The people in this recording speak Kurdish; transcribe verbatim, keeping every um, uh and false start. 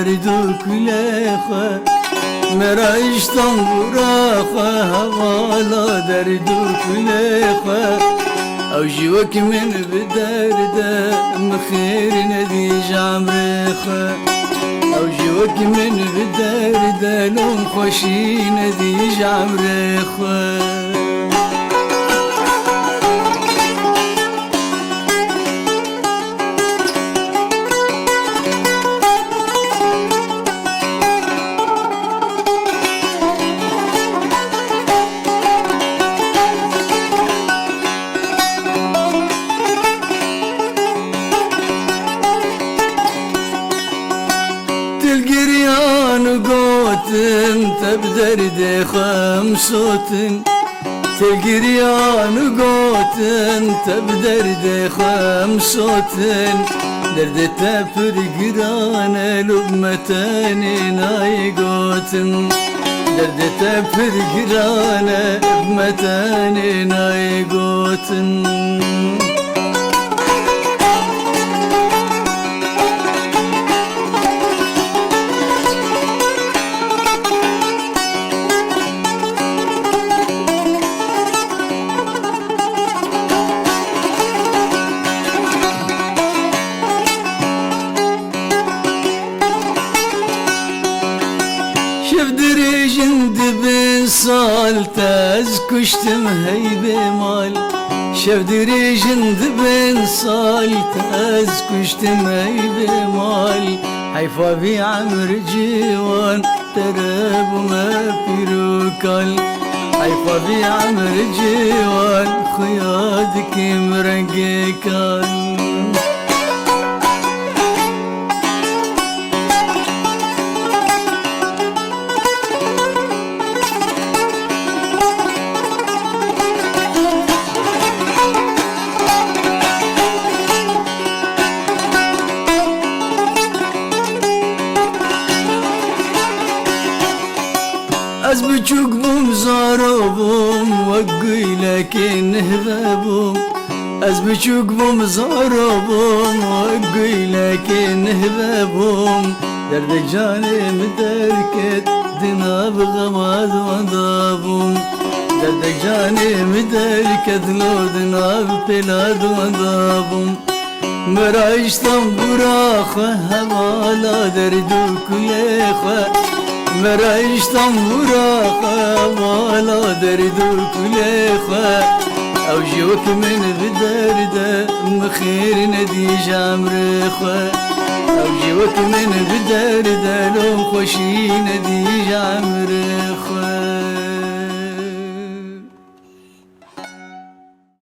Derdû kulê xwe, mera îştambûra xwe, hevala derdû kulê xwe. Ew jî wek min bi derde, min xêr nedî ji emrê xwe. Ew jî wek min bi derde, lom xweşî nedî ji emrê xwe. Dilgiriyan û gotin, te bi derdê xwe em sotin. Te giriyan û gotin, te bi derdê xwe em sotin. Derdê te pir giran e, lûb me tenê nayê gotin. Derdê te pir giran e, bi me tenê nayê gotin. Şev dirêjin dibin sal, te ez kuştim hey bê mal. Şev dirêjin dibin sal, te ez kuştim hey bê mal. Heyfa vî emr ciwan, te re bûme pîr û kal. Heyfa vî emr ciwan, xuya dikim rengê kal. Ez biçûk bûm, zaro bûm, wek guylekê nihve bûm. Ez biçûk bûm, zaro bûm, wek guylekê nihve bûm. Derdek canê min derket, di nav xema dwan de bûm. Derdek canê min derket, lo di nav pêla dwan de bûm. Mera îştambûra xwe, hevala derdû kulê xwe. Mera îştambûra xwe, hevala derdû kulê xwe. Ew jî wek min bi derde, min xêr nedî ji emrê xwe. Ew jî wek min bi derde, lom xweşî nedî ji emrê xwe.